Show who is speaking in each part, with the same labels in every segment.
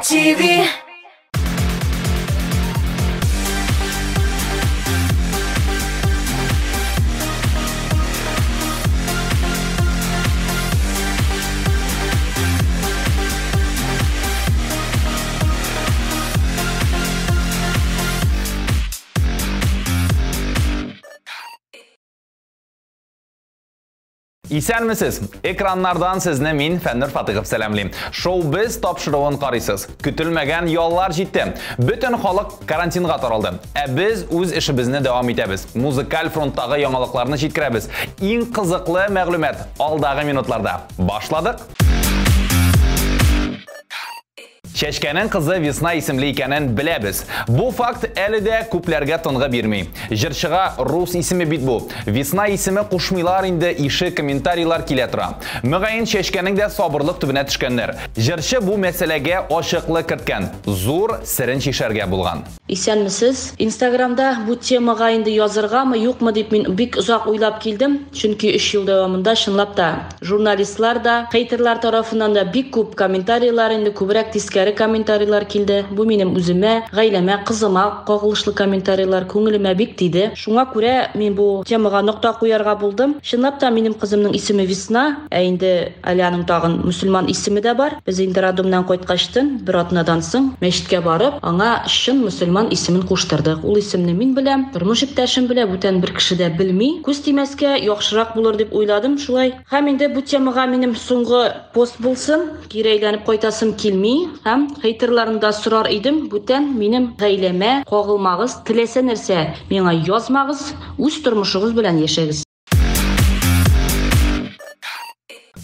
Speaker 1: TMTV.
Speaker 2: Исәнмесез! Экраннардан сезне мин, Фәннур Фатыйхов сәламлим. Шоу-біз тапшыруын карыйсыз. Көтелмәгән яллар җитте. Бөтен халык карантинга таралды. Ә без үз эшебезне дәвам итәбез. Музыкаль фронттагы яңалыкларны җиткерәбез. Иң кызыклы мәгълүмат алдагы минутларда. Башладык! Чәчкәнең кызы Весна исемле икәнен беләбез. Бу факт әле дә күпләргә тынгы бирми. Җырчыга рус исеме бит бу. Весна исеме кушмыйлар инде ише комментарийлар килә тора. Мөгаен Чәчкәнең дә сабырлык төбенә төшкәннәр. Җырчы бу мәсьәләгә ачыклык керткән, зур серен чишәргә булган.
Speaker 3: Исәнмесез. Инстаграмда бу темага инде языргамы, юкмы дип мин бик озак уйлап килдем, чөнки өч ел дәвамында чынлап та журналистлар да, хейтерлар тарафыннан да бик күп комментарийлар, инде күбрәк тискәре комментарийлар килде. Бу минем үземә, гаиләмә, кызыма кагылышлы комментарийлар күңелемә бик тиде. Шуңа күрә мин бу темага нокта куярга булдым. Чынлап та минем кызымның исеме Весна, ә инде әле аның тагын мөселман исеме дә бар. Без инде роддомнан кайткачтын, бер атнадан соң мәчеткә барып, аңа чын мөселман исемен куштырдык. Ул исемне мин беләм, тормыш иптәшем белә, бүтән бер кеше дә белми. Күз тимәскә яхшырак булыр дип уйладым шулай. Һәм инде бу темага минем соңгы пост булсын, кире әйләнеп кайтасым килми. Һәм хейтерларны да сорар идем, бүтән минем гаиләмә кагылмагыз, теләсә нәрсә миңа язмагыз, үз тормышыгыз белән яшәгез.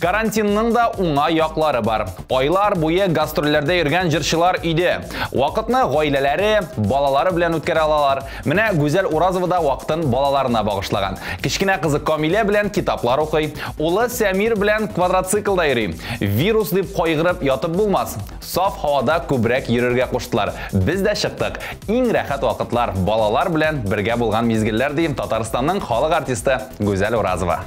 Speaker 2: Карантинның да уңай яклары бар. Айлар буе гастрольләрдә йөргән җырчылар өйдә. Вакытны гаиләләре, балалары белән үткәрә алалар. Менә Гүзәл Уразова да вакытын балаларына багышлаган. Кечкенә кызы Камилә белән китаплар укый, улы Сәмир белән квадроциклда йөри. Вирус дип кайгырып ятып булмас. Саф һавада күбрәк йөрергә куштылар. Без дә чыктык. Иң рәхәт вакытлар балалар белән бергә булган мизгелләр, ди Татарстанның халык артисты Гүзәл Уразова.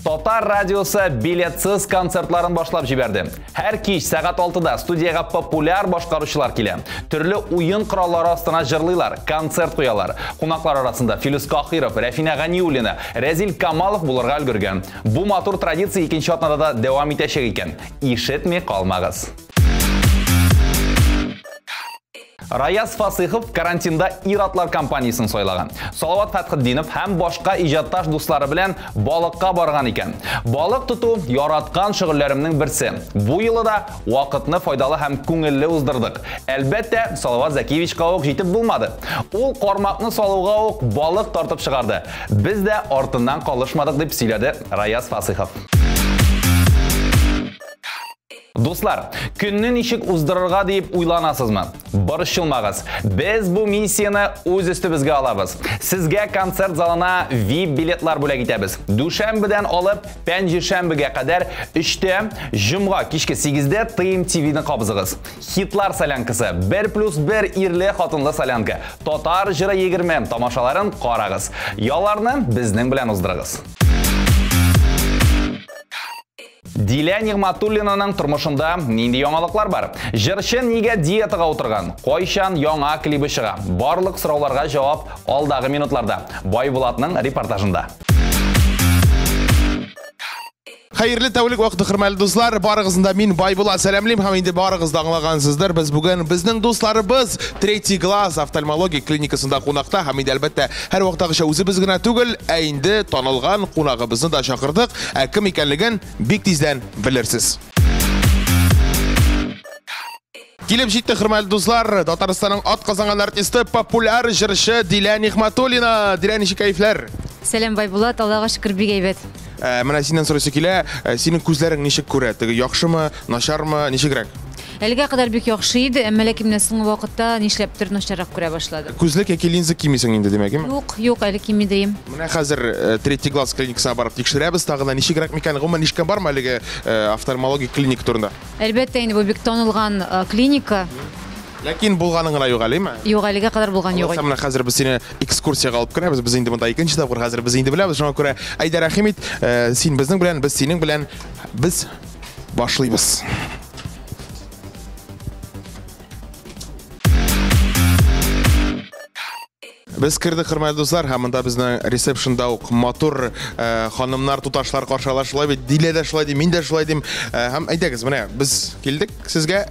Speaker 2: Татар радиосы билетсыз концертларын башлап җибәрде. Һәр кич сәгать 6-да студиягә популяр башкаручылар килә. Төрле уен кораллары астына җырлыйлар, концерт куялар. Кунаклар арасында Филүс Каһиров, Рәфинә Ганиуллина, Рәзил Камалов булырга өлгергән. Бу матур традиция икенче атнада да дәвам итәчәк икән. Ишетми калмагыз. Раяз Фасыйхов карантинда ир-атлар компаниясен сайлаган. Салават Фәтхетдинов һәм башка иҗатташ дуслары белән балыкка барган икән. Балык тоту яраткан шөгыльләремнең берсе. Бу юлы да вакытны файдалы һәм күңелле уздырдык. Әлбәттә, Салават Зәкиевичка ук җитеп булмады. Ул кармакны салуга ук балык тартып чыгарды. Без дә артыннан калышмадык, дип сөйләде Раяз Фасыйхов. Дуслар, көнне ничек уздырырга дип уйланасызмы? Борчылмагыз. Без бу миссияне үз өстебезгә алабыз. Сезгә концерт залына VIP билетлар бүләк итәбез. Дүшәмбедән алып пәнҗешәмбегә кадәр 3-тә, җомга кичке 8-дә TMTV-ны кабызыгыз. Хитлар солянкасы, 1 плюс 1 ирле хатынлы солянка, Татар җыры 20 тамашаларын карагыз. Ялларны безнең белән уздырыгыз. Дилә Нигъмәтуллинаның тормышында нинди яңалыклар бар? Җырчы нигә диетага утырган? Кайчан яңа клибы чыга? Барлык сорауларга җавап алдагы минутларда. Байбулатның репортажында.
Speaker 4: Хәерле тәүлек вакыты, хөрмәтле дуслар. Барыгызны да мин Байбулат сәламлим һәм инде барыгыз да аңлагансыздыр. Без бүген безнең дусларыбыз Третий глаз офтальмологик клиникасында кунакта һәм инде әлбәттә һәр вакыттагыча үзебез генә түгел, ә инде танылган кунагыбызны да чакырдык. Ә кем икәнлеген бик тиздән белерсез. Килеп җитте, хөрмәтле дуслар, Татарстанның ат казанган артисты, популяр җырчы Дилә Нигъмәтуллина. Дилә, ничек кәефләр?
Speaker 5: Сәлам, Байбулат, Аллага шөкер, бик әйбәт.
Speaker 4: Менә синнән сорыйсы килә, синең күзләрең ничек күрә? Теге яхшымы, начармы, ничегрәк?
Speaker 5: Әлегә кадәр бик яхшы иде, әмма ләкин менә соңгы вакытта нишләптер начаррак күрә башладым.
Speaker 4: Күзлек яки линза кимисең инде, димәк, әйме?
Speaker 5: Юк, юк, әле кими дим.
Speaker 4: Менә хәзер Третий глаз клиникасына барып тикшерәбез тагын да, ничегрәк микән? Гомумән, ишеткән бармы әлеге офтальмологик клиника турында?
Speaker 5: Әлбәттә инде, бу бик танылган клиника.
Speaker 4: Ләкин булганың гына юк әле, әйме?
Speaker 5: Юк, әлегә кадәр булган юк.
Speaker 4: Алайса, менә хәзер без сине экскурсиягә алып керәбез. Без инде монда икенче тапкыр, хәзер без инде беләбез. Шуңа күрә, әйдә, рәхим ит, син безнең белән, без синең белән, без Башлыйбыз. Без кердек, хөрмәтле дуслар, һәм монда безнең ресепшнда ук матур ханымнар, туташлар каршы ала. Шулай бит, Дилә дә шулай ди, мин дә шулай дим. Һәм әйдәгез, менә без килдек сезгә,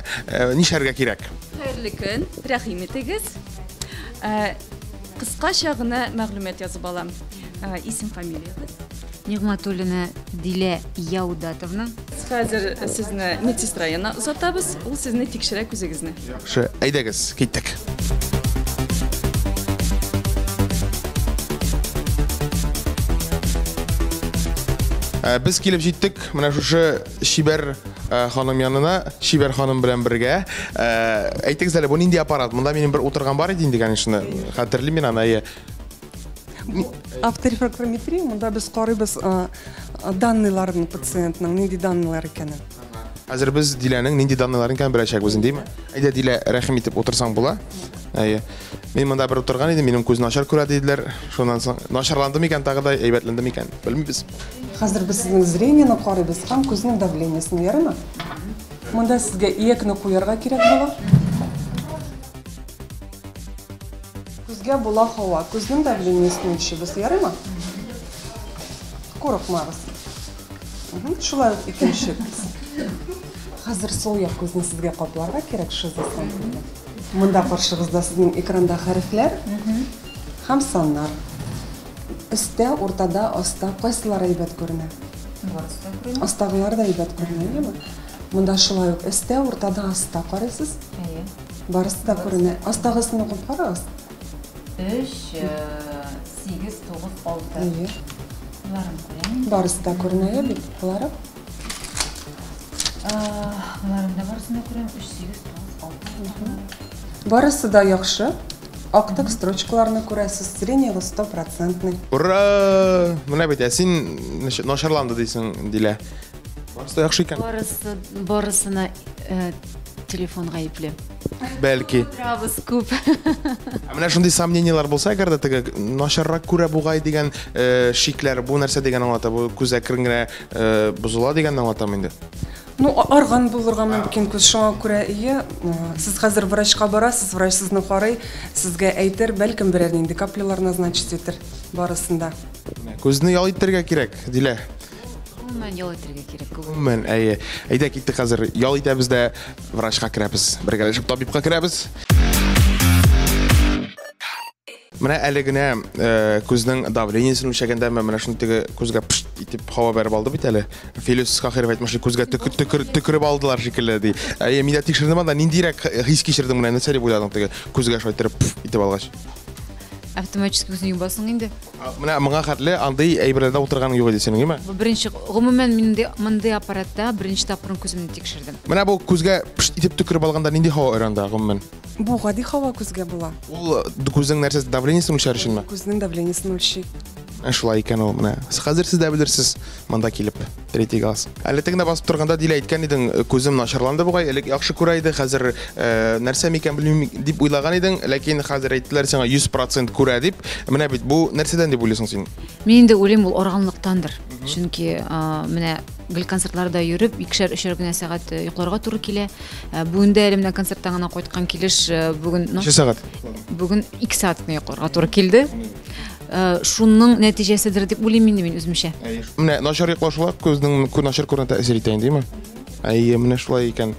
Speaker 4: нишләргә кирәк?
Speaker 1: Хәерле көн, рәхим итегез. Кыскача гына мәгълүмат язып алам. Исем, фамилиягез?
Speaker 5: Нигъмәтуллина Дилә Яудатовна.
Speaker 1: Хәзер сезне медсестра янына озатабыз, ул сезне тикшерә күзегезне.
Speaker 4: Яхшы, әйдәгез, киттек. Без килеп җиттек менә шушы чибәр ханым янына, чибәр ханым белән бергә. Әйтегез әле, бу нинди аппарат? Монда минем бер утырган бар иде инде, конечно. Хәтерлим мин аны, әйе.
Speaker 6: Авторефрактометрия, монда без карыйбыз данныйларын пациентның, нинди данныйлар икәнен.
Speaker 4: Хәзер без Диләнең нинди данныйларын икәнен беләчәкбез, димме? Әйдә, Дилә, рәхим итеп утырсаң була. Әйе. Мин монда бер утырган идем, минем күз начар күрә диделәр. Шуннан соң начарланды микән тагы да, әйбәтләнде микән, белмибез.
Speaker 6: Хәзер без сезнең зрениене карыйбыз һәм күзнең давлениесен, ярыймы? Монда сезгә иякне куярга кирәк була. Күзгә була һава, күзнең давлениесен үлчибез, ярыймы? Курыкмагыз. Шулай ук икенче күз. Хәзер сул як күзне сезгә капларга кирәк, шизофрен. Монда каршыгызда сезнең экранда хәрефләр һәм саннар. Өстә, уртада, аста кайсылары әйбәт күренә?
Speaker 5: Барысы да күренә.
Speaker 6: Астагылар да әйбәт күренә, әйеме? Монда шулай ук өстә, уртада, аста карыйсыз.
Speaker 5: Әйе.
Speaker 6: Барысы да күренә. Астагысын укып карагыз.
Speaker 5: 3, 8, 9, 6.
Speaker 6: Әйе.
Speaker 5: Боларын күрәм.
Speaker 6: Барысы да күренә, әйе бит? Болары?
Speaker 5: Боларын да барысын да күрәм. 3, 8, 9, 6.
Speaker 6: Барысы да яхшы. Актык строчкаларны күрәсез, зрениегез стопроцентный.
Speaker 4: Ура! Менә бит, ә син начарланды дисең, Дилә. Барысы да яхшы икән.
Speaker 5: Барысы, барысына телефон гаепле.
Speaker 4: Бәлки.
Speaker 5: Утырабыз күп.
Speaker 4: Ә менә шундый сомнениелар булса, әгәр дә теге начаррак күрә бугай дигән шикләр, бу нәрсә дигән аңлата, бу күз әкрен генә бозыла дигәнне аңлатам инде.
Speaker 6: Ну, арган булырга мөмкин күз, шуңа күрә ие. Сез хәзер врачка барасыз, врач сезне карый, сезгә әйтер, бәлкем берәр нинди каплялар назначить итер барысын да.
Speaker 4: Күзне ял итәргә кирәк, Дилә.
Speaker 5: Гомумән ял итәргә кирәк.
Speaker 4: Гомумән, әйе. Әйдә, киттек хәзер. Ял итәбез дә врачка керәбез. Бергәләшеп табибка керәбез. Менә әле генә күзнең давлениесен үлчәгәндә менә шуны теге күзгә пшт итеп һава бәреп алды бит әле. Филүс Каһиров әйтмешли, күзгә төкереп алдылар шикелле ди. Әйе, мин дә тикшердем анда, ниндирәк хис кичердең менә, нәрсә дип уйладың теге күзгә шулай иттереп пф итеп алгач?
Speaker 5: Автоматически үзең юбасың инде.
Speaker 4: Менә моңа хәтле андый әйберләрдә утырганың юк иде синең, әйеме?
Speaker 5: Бу беренче, гомумән, мин мондый аппаратта беренче тапкыр күземне тикшердем.
Speaker 4: Менә бу күзгә пшт итеп төкереп алганда нинди һава өрә анда, гомумән?
Speaker 6: Бу гади һава күзгә була.
Speaker 4: Ул күзнең нәрсәсе, давлениесен үлчәр өченме?
Speaker 6: Күзнең давлениесен үлчи.
Speaker 4: Шулай икән ул, менә. Хәзер сез дә белерсез, монда килеп, третий глаз. Әле тегендә басып торганда Дилә әйткән идең, күзем начарланды бугай, элек яхшы күрә иде, хәзер нәрсә микән белмим дип уйлаган идең, ләкин хәзер әйттеләр сиңа 100% күрә дип. Менә бит бу нәрсәдән дип уйлыйсың син?
Speaker 5: Мин инде уйлыйм, ул арганлыктандыр. Чөнки менә гел концертларда йөреп, икешәр-өчәр генә сәгать йокларга туры килә. Бүген дә әле менә концерттан гына кайткан килеш, бүген, ну,
Speaker 4: Ничә сәгать?
Speaker 5: Бүген 2 сәгать кенә йокларга туры килде. Шуның нәтиҗәседер дип уйлыйм инде мин үземчә.
Speaker 4: Әйе. Менә начар йоклау шулай күзнең начар күрүенә тәэсир итә инде, димме? Әйе, менә шулай икән.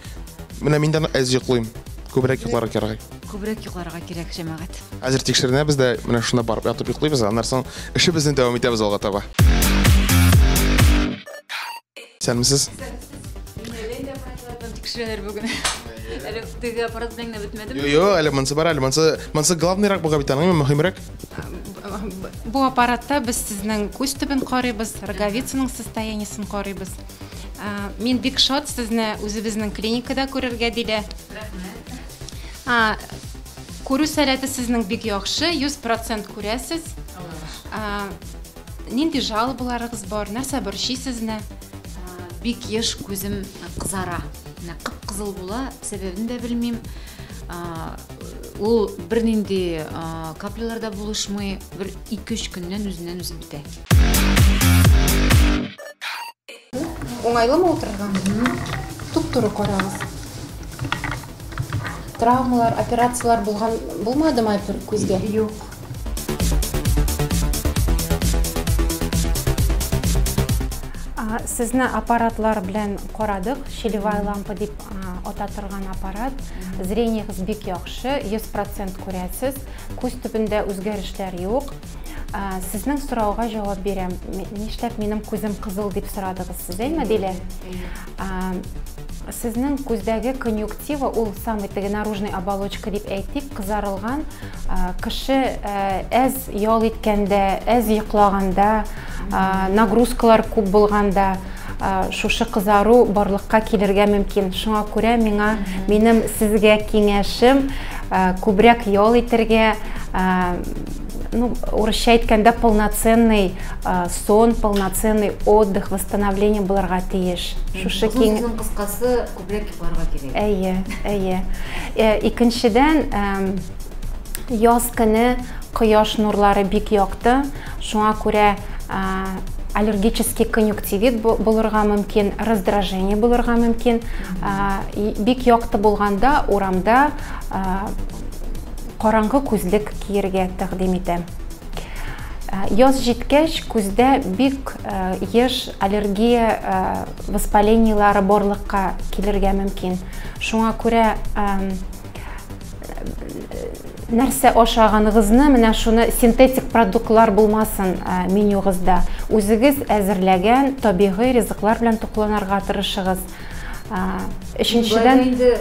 Speaker 4: Менә мин дә әз йоклыйм. Күбрәк йокларга кирәк.
Speaker 5: Күбрәк йокларга кирәк, җәмәгать.
Speaker 4: Хәзер тикшеренәбез дә, менә шунда барып ятып йоклыйбыз, аннан соң эшебезне дәвам итәбез алга таба. Исәнмесез?
Speaker 5: Тикшерәләр бүген. Әле теге аппарат белән генә бетмәдеме?
Speaker 4: Юк, юк, әле монысы бар, әле монысы главныйрак бугай бит аның, мөһимрәк.
Speaker 7: Бу аппаратта без сезнең күз төбен карыйбыз, роговицаның состояниесен карыйбыз. Мин бик шат сезне үзебезнең клиникада күрергә, Дилә.
Speaker 5: Рәхмәт.
Speaker 7: Күрү сәләте сезнең бик яхшы, 100% күрәсез. Нинди жалобаларыгыз бар, нәрсә борчый сезне?
Speaker 5: Бик еш күзем кызара. Менә кып-кызыл була, сәбәбен дә белмим. Ул бернинди каплялар да булышмый, бер ике-өч көннән үзеннән үзе бетә.
Speaker 8: Уңайлымы утырырга?
Speaker 7: Туп-туры карагыз. Травмалар, операцияләр булган булмадымы күзгә?
Speaker 5: Юк.
Speaker 7: Сезне аппаратлар белән карадык. Щелевая лампа дип ата торган аппарат. Зрениегез бик яхшы, 100% күрәсез. Күз төбендә үзгәрешләр юк. Сезнең сорауга җавап бирәм. Нишләп минем күзем кызыл дип сорадыгыз сез, әйме, Дилә? Сезнең күздәге конъюнктива, ул самый теге наружный оболочка дип әйтик, кызарылган. Кеше әз ял иткәндә, әз йоклаганда, нагрузкалар күп булганда, шушы кызару барлыкка килергә мөмкин. Шуңа күрә миңа, минем сезгә киңәшем, күбрәк ял итәргә, ну, урысча әйткәндә, полноценный сон, полноценный отдых, восстановление булырга тиеш. Шушы
Speaker 5: киң... Сүзнең кыскасы, күбрәк йокларга кирәк.
Speaker 7: Әйе, әйе. Икенчедән, яз көне кояш нурлары бик якты, шуңа күрә аллергический конъюнктивит булырга мөмкин, раздражение булырга мөмкин. Бик якты булганда урамда караңгы күзлек киергә тәкъдим итәм. Яз җиткәч, күздә бик еш аллергия воспалениелары барлыкка килергә мөмкин. Шуңа күрә нәрсә ашаганыгызны, менә шуны синтетик продуктлар булмасын менюгызда. Үзегез әзерләгән табигый ризыклар белән тукланырга тырышыгыз. Өченчедән,
Speaker 5: инде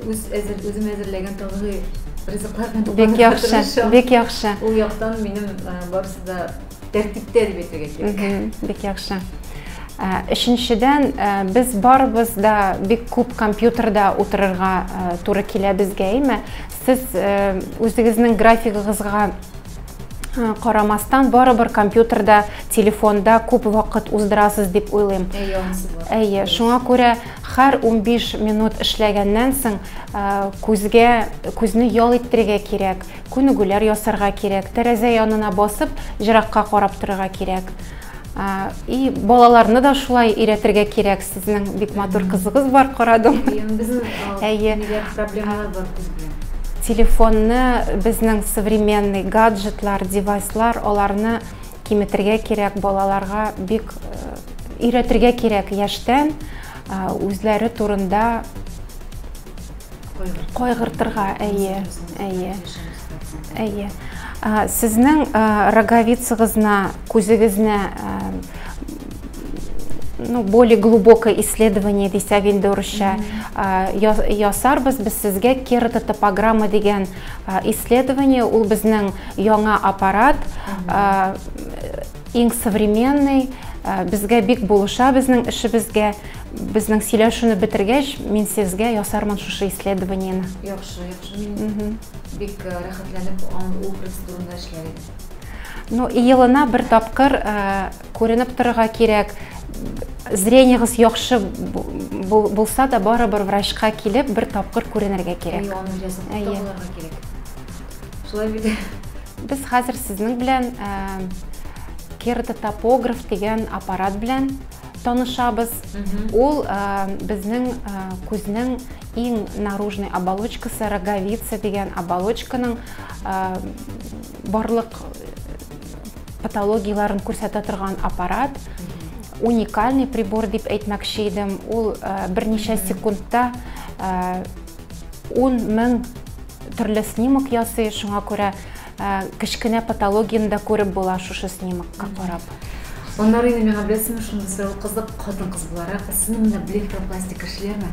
Speaker 5: үзем әзерләгән табигый ризыклар белән тукланырга тырышам.
Speaker 7: Бик яхшы.
Speaker 5: Ул яктан минем барысы да тәртиптә дип әйтергә кирәк.
Speaker 7: Бик яхшы. Өченчедән, без барыбыз да бик күп компьютерда утырырга туры килә безгә, әйме? Сез үзегезнең графигыгызга карамастан барыбер компьютерда, телефонда күп вакыт уздырасыз дип уйлыйм.
Speaker 5: Әйе, анысы бар.
Speaker 7: Әйе, шуңа күрә һәр 15 минут эшләгәннән соң күзгә, күзне ял иттерергә кирәк, күнегүләр ясарга кирәк, тәрәзә янына басып, җыракка карап торырга кирәк. И балаларны да шулай өйрәтергә кирәк. Сезнең бик матур кызыгыз бар, карадым.
Speaker 5: Безнең проблемалар бар күз белән.
Speaker 7: Телефонны, безнең современный гаджетлар, девайслар, аларны киметергә кирәк, балаларга бик өйрәтергә кирәк яшьтән үзләре турында кайгыртырга. Әйе, әйе. Әйе. Сезнең роговицагызны, күзегезне, ну, более глубокое исследование дисәк инде урысча, ясарбыз без сезгә кератотопограмма дигән исследование. Ул безнең яңа аппарат, иң современный, безгә бик булыша безнең эшебезгә. Безнең сөйләшүне бетергәч, мин сезгә ясармын шушы исследованиене.
Speaker 5: Яхшы, яхшы. Мин бик рәхәтләнеп ул процедураны эшләр идем.
Speaker 7: Ну, елына бер тапкыр күренеп торырга кирәк. Зрениегез яхшы булса да, барыбер врачка килеп бер тапкыр күренергә кирәк.
Speaker 5: Әйе, аны ясап табылырга кирәк. Шулай бит.
Speaker 7: Без хәзер сезнең белән кератотопограф дигән аппарат белән танышабыз. Ул безнең күзнең иң наружный оболочкасы, роговица дигән оболочканың барлык патологияларын күрсәтә торган аппарат. Уникальный прибор дип әйтмәкче идем. Ул берничә секундта 10 мең төрле снимок ясый, шуңа күрә кечкенә патологияны да күреп була шушы снимокка карап.
Speaker 5: Аннары инде миңа беләсеңме, шундый сорау кызык, хатын-кыз буларак, сезнең менә блефаропластика эшләме?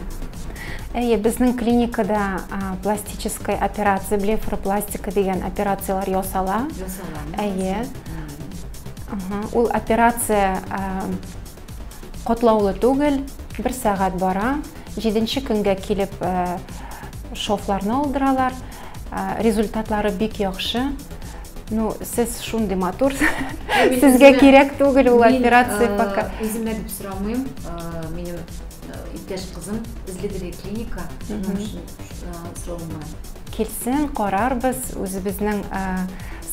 Speaker 7: Әйе, безнең клиникада пластическая операция, блефаропластика дигән операцияләр ясала.
Speaker 5: Ясала.
Speaker 7: Әйе. Ул операция катлаулы түгел, бер сәгать бара. 7-нче көнгә килеп шовларны алдыралар. Результатлары бик яхшы. Ну, сез шундый матур. Сезгә кирәк түгел ул операция пока.
Speaker 5: Үземә дип сорамыйм. Минем иптәш кызым эзледере клиника. Шуның өчен соравым бар.
Speaker 7: Килсен, карарбыз, үзебезнең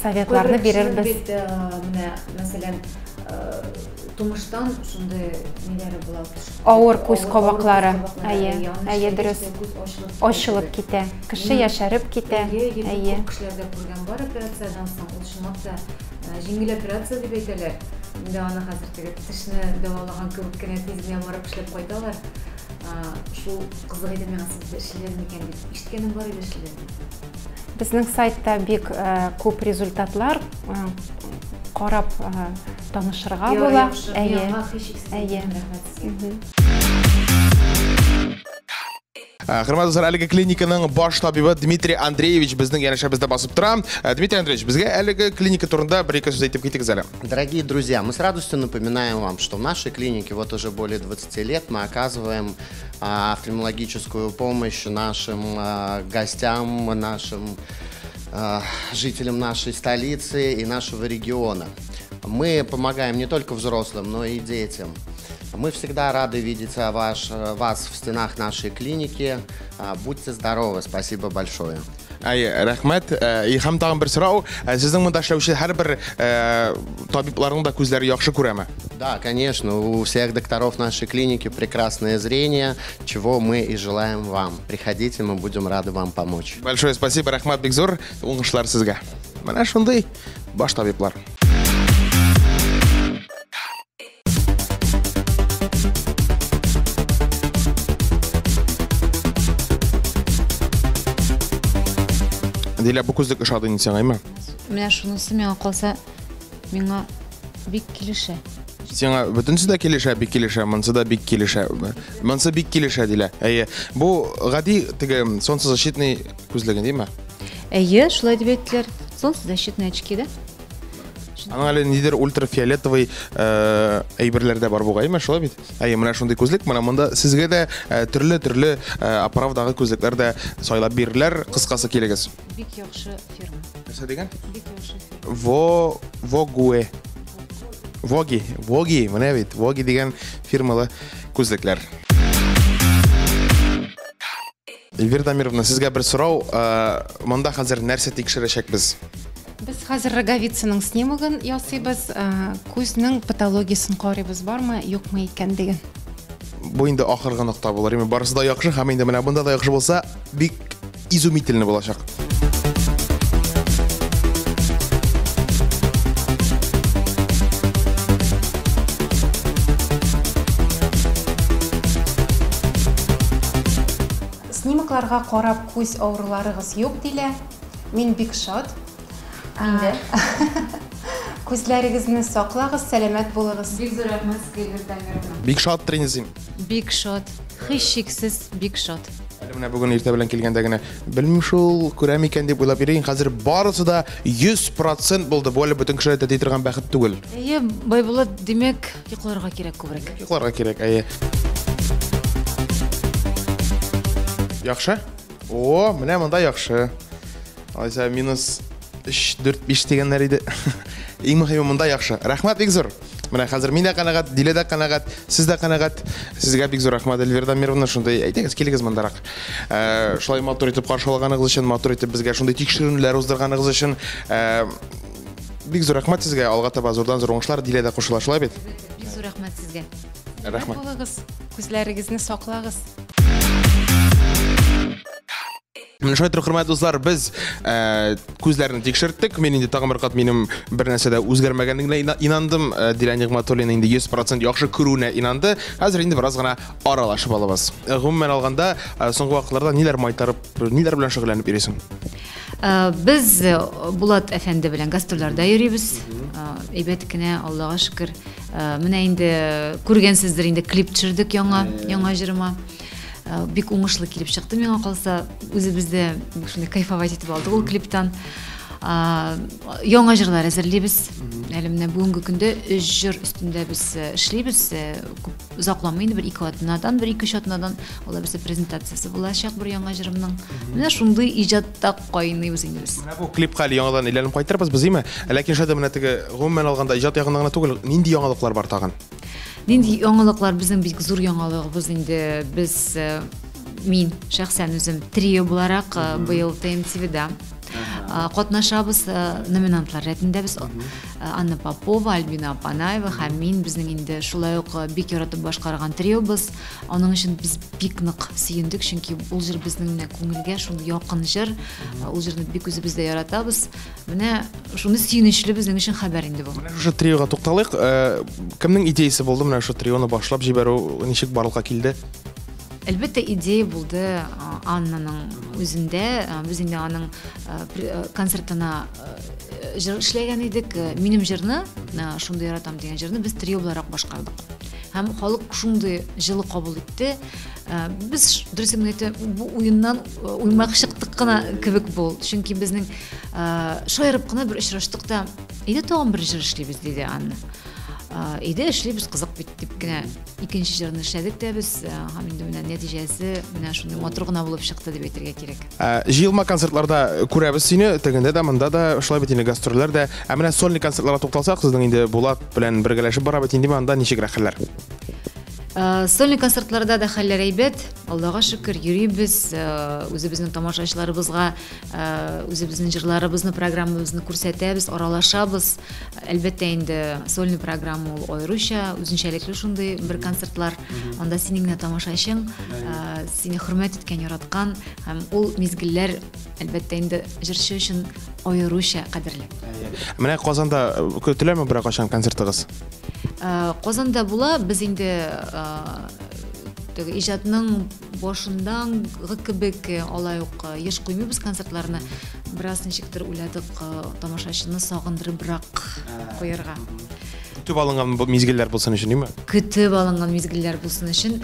Speaker 7: советларны бирербез.
Speaker 5: Бит, менә, мәсәлән, Тумыштан шундый ниләре була.
Speaker 7: Авыр күз кабаклары. Әйе, әйе, дөрес. Ачылып китә. Кеше яшәреп китә.
Speaker 5: Әйе. Күп кешеләрдә күргән бар операциядән соң, ул чынлап та җиңел операция дип әйтәләр. Инде аны хәзер теге тешне дәвалаган кебек кенә тиз генә барып эшләп кайталар. Шул кызык иде миңа, сездә эшлиләр микән дип. Ишеткәнем бар иде, эшлиләр дип.
Speaker 7: Безнең сайтта бик күп результатлар карап танышырга була.
Speaker 5: Әйе. Әйе. Рәхмәт сезгә.
Speaker 4: Хөрмәтле дуслар, әлеге клиниканың баш табибы Дмитрий Андреевич безнең янәшәбездә басып тора. Дмитрий Андреевич, безгә әлеге клиника турында бер-ике сүз әйтеп китегез әле.
Speaker 8: Дорогие друзья, мы с радостью напоминаем вам, что в нашей клинике вот уже более 20 лет мы оказываем офтальмологическую помощь нашим гостям, нашим жителям нашей столицы и нашего региона. Мы помогаем не только взрослым, но и детям. Мы всегда рады видеть вас в стенах нашей клиники. Будьте здоровы, спасибо большое.
Speaker 4: Әй, рәхмәт. Һәм тагын бер сорау. Сезнең монда эшләүче һәрбер табибларның да күзләре яхшы күрәме?
Speaker 8: Да, конечно, у всех докторов нашей клиники прекрасное зрение, чего мы и желаем вам. Приходите, мы будем рады вам помочь.
Speaker 4: Большое спасибо, рәхмәт бик зур. Уңышлар сезгә. Менә шундый баш табиблар. Дилә, бу күзлек ошады инде сиңа, әйме?
Speaker 5: Менә шунысы миңа калса, миңа бик килешә.
Speaker 4: Сиңа бөтенесе дә килешә, бик килешә, монысы да бик килешә. Монысы бик килешә, Дилә. Әйе. Бу гади теге солнцезащитный күзлеге, димме?
Speaker 5: Әйе, шулай дип әйттеләр. Солнцезащитные очки, да?
Speaker 4: Аның әле нидер ультрафиолетовый әйберләр дә бар бугай, әйме, шулай бит? Әйе, менә шундый күзлек, менә монда сезгә дә төрле-төрле оправдагы күзлекләр дә сайлап бирерләр. Кыскасы, килегез.
Speaker 5: Бик яхшы фирма.
Speaker 4: Нәрсә дигән?
Speaker 5: Бик яхшы фирма.
Speaker 4: Вогуэ. Воги, Воги, менә бит, Воги дигән фирмалы күзлекләр. Эльвира Дамировна, сезгә бер сорау, монда хәзер нәрсә тикшерәчәкбез?
Speaker 7: Без хәзер роговицаның снимогын ясыйбыз, күзнең патологиясен карыйбыз, бармы, юкмы икән дигән.
Speaker 4: Бу инде ахыргы нокта булыр. Инде барысы да яхшы, һәм инде менә монда да яхшы булса, бик изумительный булачак.
Speaker 7: Снимокларга карап күз авыруларыгыз юк дилә. Мин бик шат.
Speaker 5: Инде.
Speaker 7: Күзләрегезне саклагыз, сәламәт булыгыз.
Speaker 5: Бик зур рәхмәт сезгә, Эльвира Дамировна.
Speaker 4: Бик шат тренизин.
Speaker 5: Бик шат. Һичшиксез бик шат.
Speaker 4: Әле менә бүген иртә белән килгәндә генә белмим шул, күрәм икән дип уйлап йөрим. Хәзер барысы да 100% булды. Бу әле бөтен кешеләр дә торган бәхет түгел.
Speaker 5: Әйе, Байбулат, димәк, йокларга кирәк күбрәк.
Speaker 4: Йокларга кирәк, әйе. Яхшы? О, менә монда яхшы. Алайса минус 3, 4, 5 дигәннәр иде. Иң мөһиме монда яхшы. Рәхмәт бик зур. Менә хәзер мин дә канәгать, Дилә дә канәгать, сез дә канәгать. Сезгә бик зур рәхмәт, Эльвира Дамировна, шундый, әйдәгез, килегез мондарак. Шулай матур итеп каршы алганыгыз өчен, матур итеп безгә шундый тикшеренүләр уздырганыгыз өчен, бик зур рәхмәт сезгә. Алга таба зурдан зур уңышлар, Дилә дә кушыла, шулай бит?
Speaker 5: Бик зур рәхмәт сезгә.
Speaker 4: Рәхмәт.
Speaker 7: Булыгыз, күзләрегезне саклагыз.
Speaker 4: Менә шулай торып, хөрмәтле дуслар, без күзләрне тикшерттек. Мин инде тагын бер кат минем бер нәрсә дә үзгәрмәгәнлегенә инандым. Дилә Нигъмәтуллина инде 100% яхшы күрүенә инанды. Хәзер инде бераз гына аралашып алабыз. Гомумән алганда, соңгы вакытларда ниләр майтарып, ниләр белән шөгыльләнеп йөрисең?
Speaker 5: Без Булат әфәнде белән гастрольләрдә йөрибез. Әйбәт кенә, Аллага шөкер. Менә инде күргәнсездер, инде клип төшердек яңа җырыма. Бик уңышлы килеп чыкты миңа калса, үзебез дә шундый кайфовать итеп алдык ул клиптан. Яңа җырлар әзерлибез. Әле менә бүгенге көндә 3 җыр өстендә без эшлибез. Күп озакламый инде, бер ике атнадан, бер ике өч атнадан ул берсе презентациясе булачак бер яңа җырымның. Менә шундый иҗатта кайныйбыз инде без.
Speaker 4: Менә бу клипка әле яңадан әйләнеп кайтырбыз без, әйме? Ләкин шулай да менә теге гомумән алганда иҗат ягында гына түгел, нинди яңалыклар бар тагын?
Speaker 5: Нинди яңалыклар? Безнең бик зур яңалыгыбыз инде. Без, мин шәхсән үзем трио буларак, быел ТМТВда. Катнашабыз, номинантлар рәтендә без. Анна Попова, Альбина Апанаева һәм мин, безнең инде шулай ук бик яратып башкарган триобыз. Аның өчен без бик нык сөендек, чөнки ул җыр безнең менә күңелгә шундый якын җыр. Ул җырны бик үзебез дә яратабыз. Менә шуны сөенечле безнең өчен хәбәр инде бу.
Speaker 4: Менә шушы триога тукталыйк. Кемнең идеясе булды менә шушы трионы башлап җибәрү, ничек барлыкка килде?
Speaker 5: Әлбәттә, идея булды Аннаның үзендә. Без инде аның концертына җыр эшләгән идек. Минем җырны, шундый яратам дигән җырны без трио буларак башкардык. Һәм халык шундый җылы кабул итте. Без, дөресен генә әйтәм, бу уеннан уймак чыктык кына кебек булды. Чөнки безнең шаярып кына бер очраштык та, әйдә тагын бер җыр эшлибез, диде Анна. Әйдә эшлибез, кызык бит дип кенә икенче җырны эшләдек тә без, һәм инде менә нәтиҗәсе менә шундый матур гына булып чыкты дип әйтергә кирәк.
Speaker 4: Җыелма концертларда күрәбез сине, тегендә дә, монда да, шулай бит инде гастрольләр дә. Ә менә сольный концертларга тукталсак, сезнең инде Булат белән бергәләшеп бара бит инде, анда ничегрәк хәлләр?
Speaker 5: Сольный концертларда да хәлләр әйбәт, Аллага шөкер, йөрибез, үзебезнең тамашачыларыбызга үзебезнең җырларыбызны, программабызны күрсәтәбез, аралашабыз. Әлбәттә инде, сольный программа ул аеруча үзенчәлекле шундый бер концертлар. Анда синең генә тамашачың, сине хөрмәт иткән, яраткан һәм ул мизгелләр, әлбәттә инде, җырчы өчен аеруча кадерле.
Speaker 4: Менә Казанда көтеләме берәр кайчан концертыгыз?
Speaker 5: Казанда була, без инде теге иҗатның башындагы кебек алай ук еш куймыйбыз концертларны. Бераз ничектер уйладык тамашачыны сагындырыбрак куярга.
Speaker 4: Көтеп алынган мизгелләр булсын өчен, димме?
Speaker 5: Көтеп алынган мизгелләр булсын өчен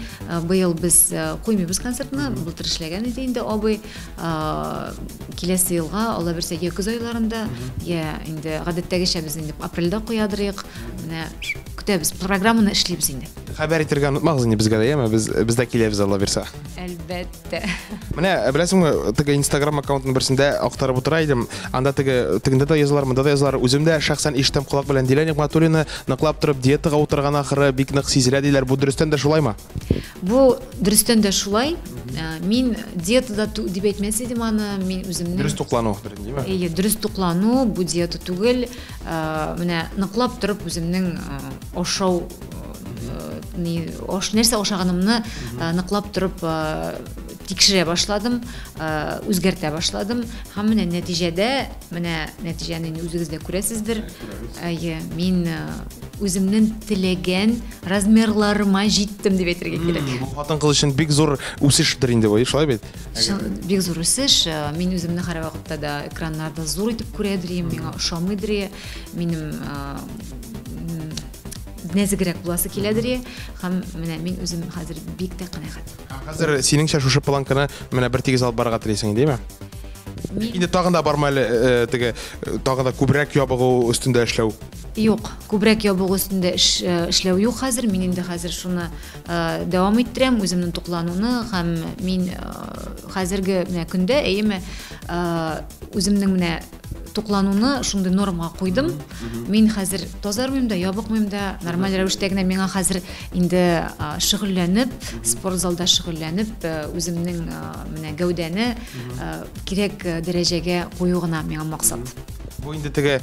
Speaker 5: быел без куймыйбыз концертны. Былтыр эшләгән иде инде абый. Киләсе елга, Алла бирсә, я көз айларында, я инде гадәттәгечә без инде апрельдә куядырыйк. Менә көтәбез, программаны эшлибез инде.
Speaker 4: Хәбәр итәргә онытмагыз инде безгә дә, яме? Без без дә киләбез, Алла бирсә.
Speaker 5: Әлбәттә.
Speaker 4: Менә беләсеңме, теге Instagram аккаунтының берсендә актарып утыра идем. Анда теге тегендә дә язалар, монда да язалар. Үзем дә шәхсән ишетәм колак белән. Дилә Нигъмәтуллина ныклап торып диетага утырган ахыры, бик нык сизелә диләр. Бу дөрестән дә шулаймы?
Speaker 5: Бу дөрестән дә шулай. Мин диетада дип әйтмәс идем аны. Мин үземнең
Speaker 4: Дөрес туклану, димме?
Speaker 5: Әйе, дөрес туклану, бу диета түгел. Менә ныклап торып үземнең ашау ни аш нәрсә ашаганымны ныклап торып тикшерә башладым, үзгәртә башладым һәм менә нәтиҗәдә, менә нәтиҗәне инде үзегез дә күрәсездер. Әйе, мин үземнең теләгән размерларыма җиттем дип әйтергә кирәк.
Speaker 4: Бу хатын-кыз өчен бик зур үсештер инде бу, шулай бит?
Speaker 5: Бик зур үсеш. Мин үземне һәрвакытта да экраннарда зур итеп күрәдер идем, миңа ошамыйдыр. Минем нәзегрәк буласы киләдер. Һәм менә мин үзем хәзер бик тә канәгать.
Speaker 4: Хәзер синеңчә шушы планканы менә бер тигез алып барырга телисең, димме? Инде тагын да бармы әле теге тагын да күбрәк ябыгу өстендә эшләү?
Speaker 5: Юк, күбрәк ябыгу өстендә эшләү юк хәзер. Мин инде хәзер шуны дәвам иттерәм, үземнең туклануны һәм мин хәзерге менә көндә, әйеме, үземнең менә туклануны шундый нормага куйдым. Мин хәзер тазармыйм да, ябыкмыйм да, нормаль рәвештә генә миңа хәзер инде шөгыльләнеп, спортзалда шөгыльләнеп, үземнең менә гәүдәне кирәк дәрәҗәгә кую гына миңа максат.
Speaker 4: Бу инде теге,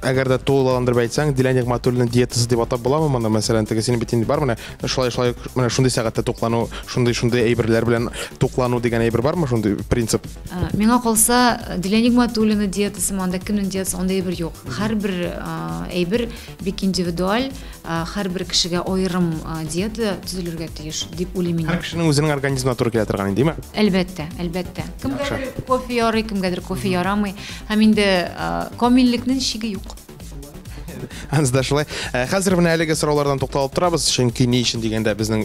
Speaker 4: әгәр дә тулыландырып әйтсәң, Дилә Нигъмәтуллина диетасы дип атап буламы моны? Мәсәлән, теге синең бит инде бар менә шулай шулай менә шундый сәгатьтә туклану, шундый шундый әйберләр белән туклану дигән әйбер бармы, шундый принцип?
Speaker 5: Миңа калса, Дилә Нигъмәтуллина диетасы, анда кемнең диетасы, андый әйбер юк. Һәрбер әйбер бик индивидуаль, һәрбер кешегә аерым диета төзелергә тиеш дип уйлыйм мин.
Speaker 4: Һәр кешенең үзенең организмына туры килә торган инде, димме?
Speaker 5: Әлбәттә, әлбәттә. Кемгәдер кофе ярый, кемгәдер кофе ярамый. Һәм инде камиллекнең чиге юк.
Speaker 4: Анысы да шулай. Хәзер менә әлеге сораулардан тукталып торабыз, чөнки ни өчен дигәндә безнең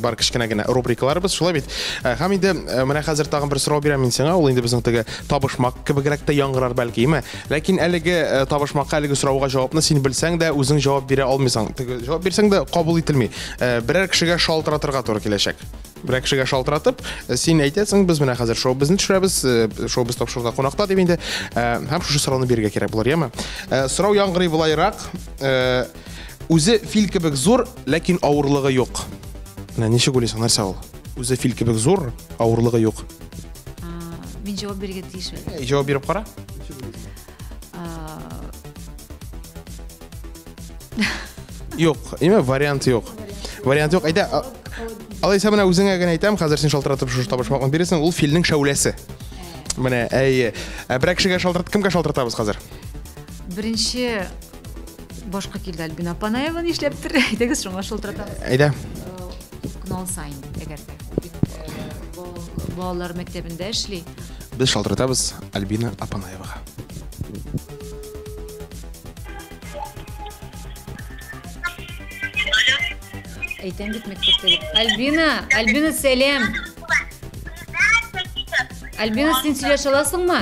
Speaker 4: бар кечкенә генә рубрикаларыбыз, шулай бит. Һәм инде менә хәзер тагын бер сорау бирәм мин сиңа, ул инде безнең теге табышмак кебегрәк тә яңгырар бәлки, име? Ләкин әлеге табышмакка, әлеге сорауга җавапны син белсәң дә, үзең җавап бирә алмыйсың. Теге җавап бирсәң дә кабул ителми. Берәр кешегә шалтыратырга туры киләчәк. Берәр кешегә шалтыратып, син әйтәсең, без менә хәзер шоу-безне төшерәбез, шоу-без тапшыруда кунакта дип инде, һәм шушы сорауны бирергә кирәк булыр, яме? Сорау яңгырый болайрак. Үзе фил кебек зур, ләкин авырлыгы юк. Менә ничек уйлыйсың, нәрсә ул? Үзе фил кебек зур, авырлыгы юк.
Speaker 5: Мин Мин җавап бирергә тиеш бит.
Speaker 4: Җавап биреп кара. Юк, имә вариант юк. Вариант юк. Әйдә, алайса менә үзеңә генә әйтәм, хәзер син шалтыратып шушы табышмакны бирәсең, ул филнең шәүләсе. Менә, әйе. Ә берәр кешегә шалтырат, кемгә шалтыратабыз хәзер?
Speaker 5: Беренче башка килде Альбина Апанаева нишләптер. Әйдәгез шуңа шалтыратабыз.
Speaker 4: Әйдә.
Speaker 5: Көн алса инде, әгәр дә. Бит балалар мәктәбендә эшли.
Speaker 4: Без шалтыратабыз Альбина Апанаевага.
Speaker 5: Әйтәм бит мәктәптә дип. Альбина, Альбина, сәлам. Альбина, син сөйләшә аласыңмы?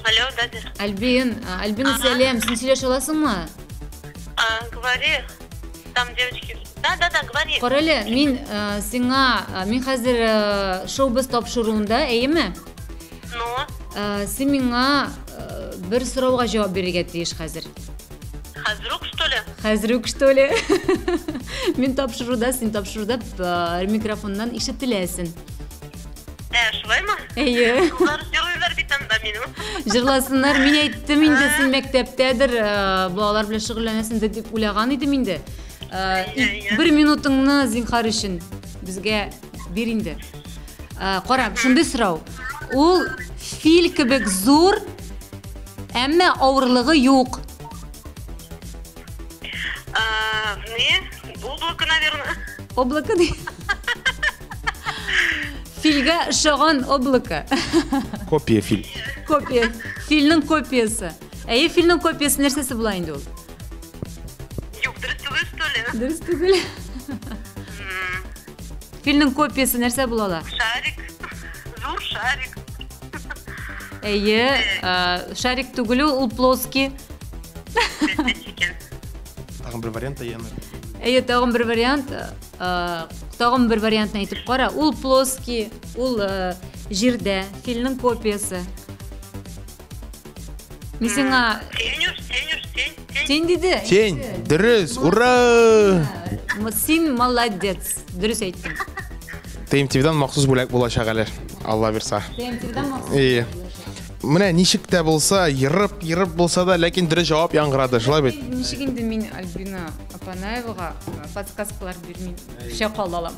Speaker 9: Алло, да, да.
Speaker 5: Альбин, Альбина, сәлам. Син сөйләшә аласыңмы?
Speaker 9: А, говори. Там девочки. Да, да, да, говори.
Speaker 5: Кара әле, мин э, сиңа, э, мин хәзер э, шоу-біз тапшыруында, әйеме?
Speaker 9: Ну?
Speaker 5: Э, син миңа э, бер сорауга җавап бирергә тиеш хәзер.
Speaker 9: Хәзер үк, что ли?
Speaker 5: Хәзер үк, что ли? Мин тапшыруда, син тапшыруда э, микрофоннан ишетеләсең.
Speaker 9: Ә, шулаймы?
Speaker 5: Әйе.
Speaker 9: Кызлар җырлыйлар бит анда минем.
Speaker 5: Җырласыннар, мин әйттем инде, син мәктәптәдер, э, балалар белән шөгыльләнәсеңдер дип уйлаган идем инде. Э, бер минутыңны зинхар өчен безгә бир инде. Э, кара, шундый сорау. Ул фил кебек зур, әмма авырлыгы юк.
Speaker 9: Не, облако, наверное.
Speaker 5: Облако ди. Фильгә ошаган облако.
Speaker 4: Копия фил.
Speaker 5: Копия. Фильнең копиясе. Әйе, фильнең копиясе нәрсәсе була инде ул?
Speaker 9: Юк, дөрес түгел, что ли?
Speaker 5: Дөрес түгел. Фильнең копиясе нәрсә була ала?
Speaker 9: Шарик. Зур шарик.
Speaker 5: Әйе, шарик түгел ул, ул плоский.
Speaker 4: Тагын бер вариант әйеме?
Speaker 5: Әйе, тагын бер вариант. Тагын бер вариантны әйтеп кара. Ул плоский, ул җирдә, фильның копиясе. Мин сиңа
Speaker 9: Тень уж, тень уж, тень, тень.
Speaker 5: Тень диде.
Speaker 4: Тень, дөрес, ура!
Speaker 5: Син молодец, дөрес әйттең.
Speaker 4: ТМТВдан махсус бүләк булачак әле, Алла бирса.
Speaker 5: ТМТВдан махсус.
Speaker 4: Әйе. Менә ничек тә булса, ерып-ерып булса да, ләкин дөрес җавап яңгырады, шулай бит?
Speaker 5: Ничек инде мин Альбина Апанаевага подсказкалар бирмим, пешә кала алам.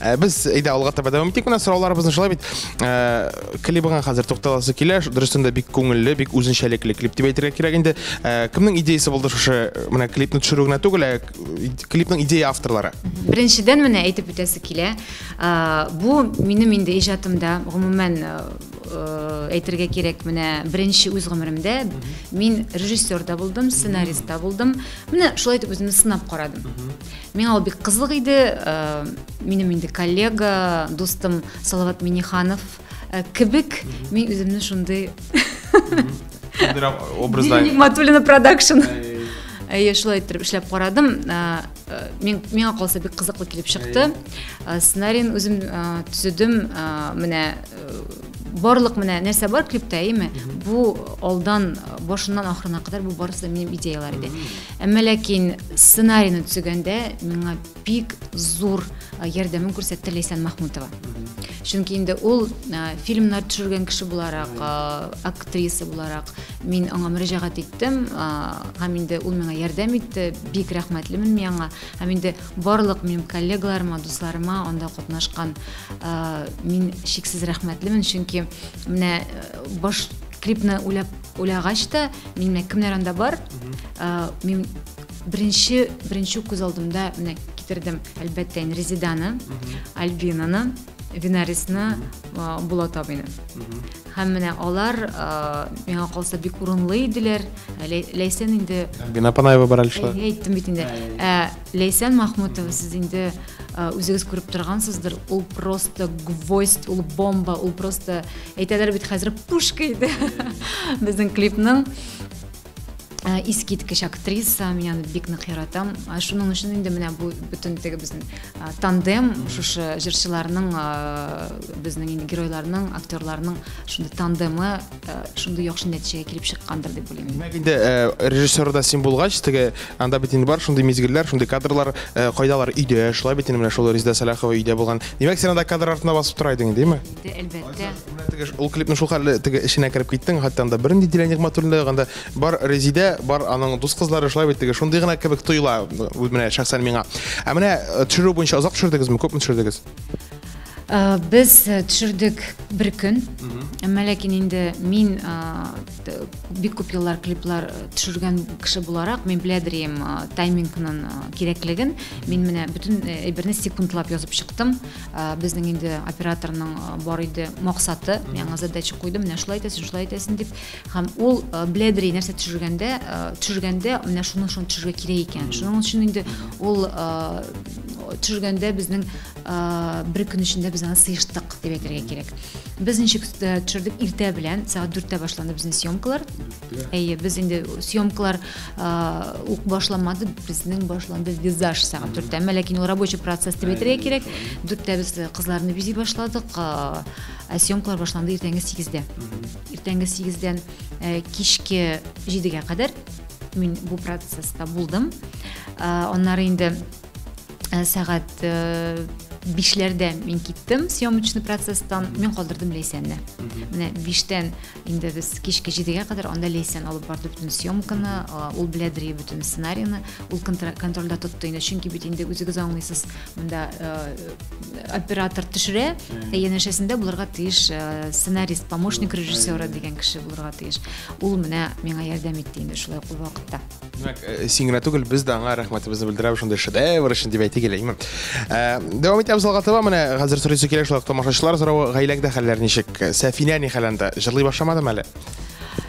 Speaker 4: Ә, без әйдә алга таба дәвам итик менә сорауларыбызны шулай бит. Ә, клибыңа хәзер тукталасы килә. Дөрестән дә бик күңелле, бик үзенчәлекле клип дип әйтергә кирәк инде. Ә, кемнең идеясе булды шушы менә клипны төшерү генә түгел, ә клипның идея авторлары?
Speaker 5: Беренчедән менә әйтеп үтәсе килә. Бу минем инде иҗатымда, гомумән, әйтергә кирәк, менә беренче үз гомеремдә мин режиссер да булдым, сценарист та булдым. Менә шулай итеп үземне сынап карадым. Миңа ул бик кызык иде. Минем инде коллега, дустым Салават Миниханов кебек мин үземне шундый
Speaker 4: образда
Speaker 5: Нигматуллина продакшн. Әйе, шулай итеп эшләп карадым. Мин миңа калса бик кызыклы килеп чыкты. Сценарийын үзем төзедем. Менә барлык менә нәрсә бар клипта, әйеме? Бу алдан башыннан ахырына кадәр бу барысы да минем идеялар иде. Әмма ләкин сценарийны төзегәндә миңа бик зур ярдәмен күрсәтте Ләйсән Махмутова. Чөнки инде ул фильмнар төшергән кеше буларак, актриса буларак, мин аңа мөрәҗәгать иттем, һәм инде ул миңа ярдәм итте, бик рәхмәтлемен мин аңа. Һәм инде барлык минем коллегаларыма, дусларыма анда катнашкан мин чиксез рәхмәтлемен, чөнки менә баш клипны уйлап уйлагач та, мин менә кемнәр анда бар, мин беренче беренче күз алдымда менә китердем, әлбәттә, инде Резиданы, Альбинаны, Винарисны, Булат абыйны. Һәм менә алар миңа калса бик урынлы иделәр. Ләйсән инде
Speaker 4: Альбина Панаева бар әле шулай.
Speaker 5: Әйттем бит инде. Ә Ләйсән Махмутова сез инде үзегез күреп торгансыздыр, ул просто гвоздь, ул бомба, ул просто әйтәләр бит хәзер пушка иде. Безнең клипның. Искиткеч актриса, мин аны бик нык яратам. Шуның өчен инде менә бу бөтен теге безнең тандем, шушы җырчыларның, безнең инде геройларның, актерларның шундый тандемы шундый яхшы нәтиҗәгә килеп чыккандыр дип уйлыйм.
Speaker 4: Димәк инде режиссер да син булгач, теге анда бит инде бар шундый мизгелләр, шундый кадрлар, кайдалар өйдә, шулай бит инде менә шул Резеда Сәлахова өйдә булган. Димәк, син анда кадр артына басып тора идең, димме?
Speaker 5: Әлбәттә.
Speaker 4: Менә теге ул клипны шул хәтле теге эченә кереп киттең, хәтта анда бернинди Дилә Нигъмәтуллина да юк, анда Бар Резидә, бар аның дус кызлары, шулай бит теге шундый гына кебек тоела менә шәхсән миңа. Ә менә төшерү буенча озак төшердегезме, күпме төшердегез?
Speaker 5: Без төшердек бер көн. Әмма ләкин инде мин бик күп еллар клиплар төшергән кеше буларак, мин беләдер идем таймингның кирәклеген. Мин менә бөтен әйберне секундлап язып чыктым. Безнең инде операторның бар иде максаты, мин аңа задача куйдым, менә шулай итәсең, шулай итәсең дип. Һәм ул беләдер нәрсә төшергәндә, төшергәндә менә шуны шуны төшерергә кирәк икән. Шуның өчен инде ул төшергәндә безнең бер көн эчендә без аны сыештык дип әйтергә кирәк. Без ничек төшердек иртә белән, сәгать 4-тә башланды безнең съемкалар. Әйе, без инде съемкалар ук башламады, безнең башланды визаж сәгать 4-тә. Әмма ләкин ул рабочий процесс дип әйтергә кирәк. 4-тә без кызларны бизи башладык. Ә съемкалар башланды иртәнге 8-дә. Иртәнге 8-дән кичке 7-гә кадәр мин бу процесста булдым. Аннары инде сәгать бишләрдә мин киттем съемочный процесстан, мин калдырдым Ләйсәнне. Менә биштән инде без кичке 7-гә кадәр анда Ләйсән алып барды бөтен съемканы, ул беләдер бөтен сценарийны, ул контрольдә тотты инде, чөнки бит инде үзегез аңлыйсыз, монда оператор төшерә, ә янәшәсендә булырга тиеш сценарист, помощник режиссера дигән кеше булырга тиеш. Ул менә миңа ярдәм итте инде шулай ук ул вакытта.
Speaker 4: Димәк, син генә түгел, без дә аңа рәхмәтебезне белдерәбез шундый шедевр өчен дип әйтик әле, әйеме? Дәвам итәбез алга таба. Менә хәзер сорыйсы килә шулай ук тамашачылар соравы, гаиләңдә хәлләр ничек? Сәфинә ни хәл анда? Җырлый башламадымы әле?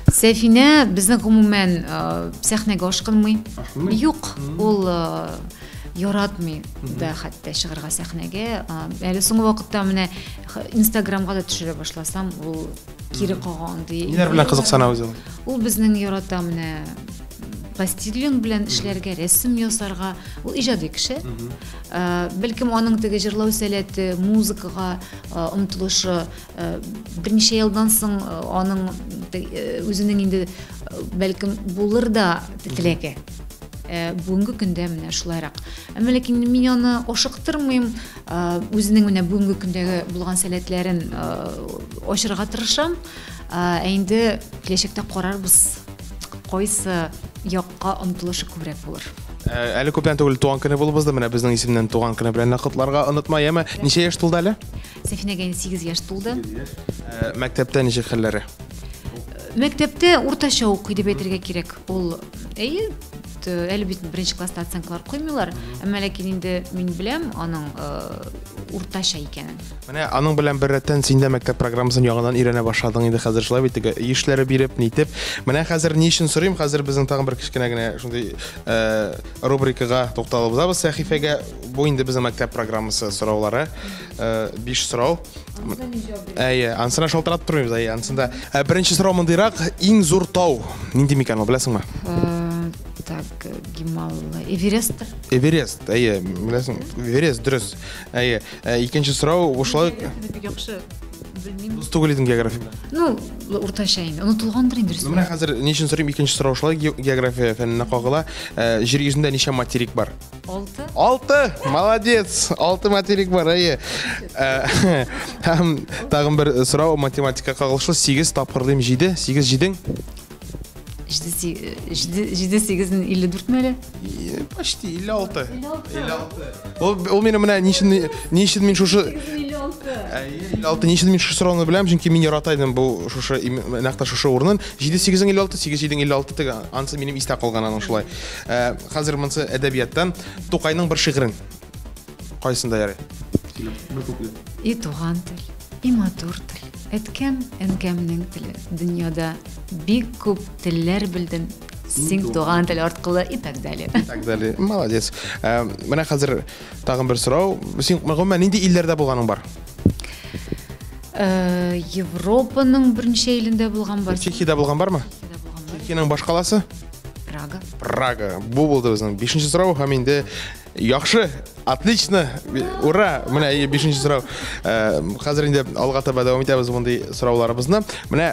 Speaker 5: Сәфинә безнең гомумән сәхнәгә ашкынмый. Юк, ул яратмый да хәтта чыгарга сәхнәгә. Әле соңгы вакытта менә Инстаграмга да төшерә башласам, ул кире кага андый.
Speaker 4: Ниләр белән кызыксына үзе ул?
Speaker 5: Ул безнең ярата менә пластилин белән эшләргә, рәсем ясарга. Ул иҗади кеше. Бәлкем аның теге җырлау сәләте, музыкага омтылышы берничә елдан соң аның үзенең инде бәлкем булыр да теләге. Бүгенге көндә менә шулайрак. Әмма ләкин мин аны ашыктырмыйм, үзенең менә бүгенге көндәге булган сәләтләрен ачырга тырышам. Ә инде киләчәктә карарбыз, кайсы якка омтылышы күбрәк булыр.
Speaker 4: Әле күптән түгел туган көне булып узды. Менә безнең исемнән туган көне белән котларга онытма, яме. Ничә яшь тулды әле?
Speaker 5: Сәфинәгә инде 8 яшь тулды.
Speaker 4: Мәктәптә ничек хәлләре?
Speaker 5: Мәктәптә уртача укый дип әйтергә кирәк. Ул әйе, әле бит беренче класста оценкалар куймыйлар, әмма ләкин инде мин беләм аның уртача икәнен.
Speaker 4: Менә аның белән беррәттән син дә мәктәп программасын яңадан өйрәнә башладың инде хәзер шулай бит, теге өй эшләре биреп, нитеп. Менә хәзер ни өчен сорыйм, хәзер безнең тагын бер кечкенә генә шундый рубрикага тукталып узабыз, сәхифәгә. Бу инде безнең мәктәп программасы сораулары. 5 сорау. Әйе, ансына шалтыратып тормыйбыз, әйе, ансында. Беренче сорау мондыйрак, иң зур тау нинди микән ул, беләсеңме?
Speaker 5: Так, Гималай, Эверест.
Speaker 4: Эверест, әйе, беләсең, Эверест, дөрес. Әйе, икенче сорау, шулай.
Speaker 5: Бик яхшы белмим.
Speaker 4: Дус түгел идең география белән.
Speaker 5: Ну, уртача инде. Онытылгандыр инде.
Speaker 4: Менә хәзер ни өчен сорыйм, икенче сорау шулай география фәненә кагыла. Җир йөзендә ничә материк бар?
Speaker 5: 6.
Speaker 4: 6! Молодец! 6 материк бар, әйе. Һәм тагын бер сорау математика кагылышлы. 8 тапкырлыйм 7. 8 7-ең?
Speaker 5: 7 8-н 54 ме әле?
Speaker 4: Почти 56. 56. Ул мине менә ни өчен, ни өчен мин шушы
Speaker 5: 56.
Speaker 4: Әйе, 56. Ни өчен мин шушы сорауны беләм? Чөнки мин ярата идем бу шушы нәкъ тә шушы урынын. 7 8-ең 56, 8 7-ең 56 теге ансы минем истә калган аның шулай. Хәзер монсы әдәбияттан Тукайның бер шигырен. Кайсында ярый?
Speaker 5: И туган тел, и матур тел, әткәм, әнкәмнең теле. Дөньяда бик күп телләр белдем, син туган тел арткылы и так далее.
Speaker 4: И так далее. Молодец. Менә хәзер тагын бер сорау. Син гомумән нинди илләрдә булганың бар?
Speaker 5: Европаның берничә илендә булган бар.
Speaker 4: Чехиядә булган бармы? Чехиянең башкаласы?
Speaker 5: Прага.
Speaker 4: Прага. Бу булды безнең бишенче сорау һәм инде яхшы, отлично, ура! Менә бишенче сорау. Хәзер инде алга таба дәвам итәбез мондый сорауларыбызны. Менә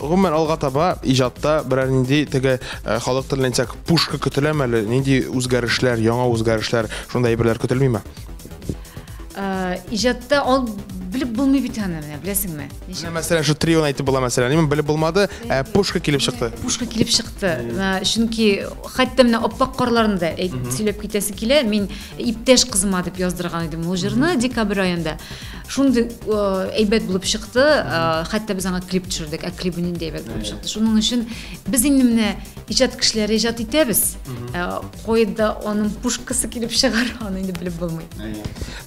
Speaker 4: гомумән алга таба иҗатта берәр нинди теге халык телен әйтсәк, пушка көтеләме әле? Нинди үзгәрешләр, яңа үзгәрешләр, шундай әйберләр көтелмиме?
Speaker 5: Иҗатта ал белеп булмый бит аны, менә беләсеңме?
Speaker 4: Менә мәсәлән, шу трионы әйтеп була мәсәлән. Мин белеп булмады, ә пушка килеп чыкты.
Speaker 5: Пушка килеп чыкты. Чөнки хәтта менә аппак карларны да сөйләп китәсе килә. Мин иптәш кызыма дип яздырган идем ул җырны декабрь аенда. Шундый әйбәт булып чыкты. Хәтта без аңа клип төшердек. Ә клибы нинди әйбәт булып чыкты. Шуның өчен без инде менә иҗат кешеләре иҗат итәбез. Кайда аның пушкасы килеп чыгар, аны инде белеп булмый.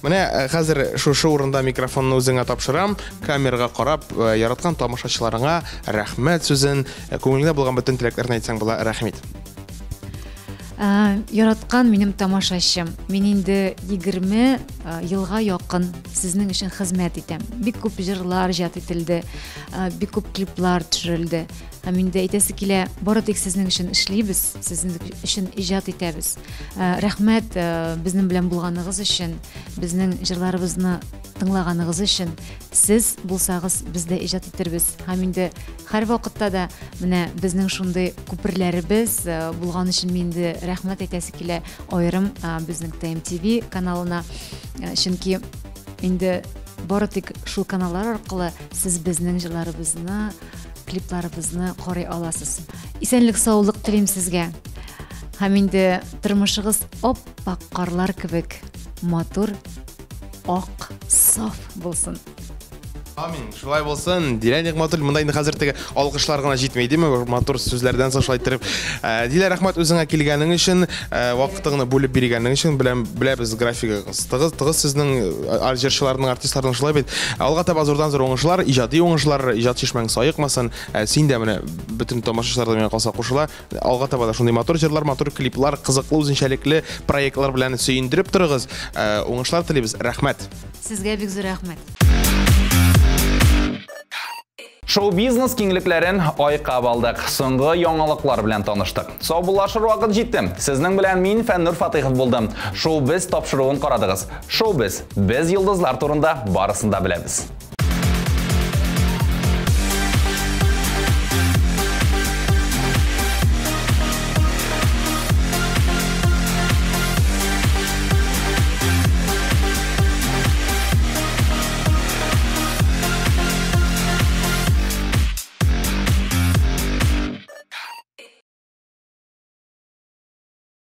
Speaker 4: Менә хәзер шушы урында микрофонны үзеңә тапшырам. Камерага карап, яраткан тамашачыларыңа рәхмәт сүзен, күңелеңдә булган бөтен теләкләрне әйтсәң була, рәхим ит.
Speaker 5: Яраткан минем тамашачым, мин инде 20 елга якын сезнең өчен хезмәт итәм. Бик күп җырлар иҗат ителде, бик күп клиплар төшерелде. Һәм инде әйтәсе килә, бары тик сезнең өчен эшлибез, сезнең өчен иҗат итәбез. Рәхмәт безнең белән булганыгыз өчен, безнең җырларыбызны тыңлаганыгыз өчен. Сез булсагыз, без дә иҗат итербез. Һәм инде һәр вакытта да менә безнең шундый күперләребез булган өчен мин инде рәхмәт әйтәсе килә аерым безнең ТМТВ каналына. Чөнки инде бары тик шул каналлар аркылы сез безнең җырларыбызны, клипларыбызны карый аласыз. Исәнлек, саулык телим сезгә. Һәм инде тормышыгыз ап-ак карлар кебек матур, ак, саф булсын.
Speaker 4: Амин. Шулай булсын. Дилә Нигъмәтуллина, монда инде хәзер теге алкышлар гына җитми, димме? Матур сүзләрдән соң шулай иттереп. Дилә, рәхмәт үзеңә килгәнең өчен, вакытыңны бүлеп биргәнең өчен. Беләм, беләбез графигыгыз тыгыз, тыгыз сезнең җырчыларның, артистларның шулай бит. Алга таба зурдан зур уңышлар, иҗади уңышлар, иҗат чишмәң саекмасын. Син дә менә бөтен тамашачылар да миңа калса кушыла. Алга таба да шундый матур җырлар, матур клиплар, кызыклы, үзенчәлекле проектлар белән сөендереп торыгыз. Уңышлар телибез. Рәхмәт.
Speaker 5: Сезгә бик зур рәхмәт.
Speaker 2: Шоу-бизнес киңлекләрен айкап алдык. Соңгы яңалыклар белән таныштык. Саубуллашыр вакыт җитте. Сезнең белән мин Фәннур Фатыйхов булдым. Шоу-без тапшыруын карадыгыз. Шоу-без. Без йолдызлар турында барысын да беләбез.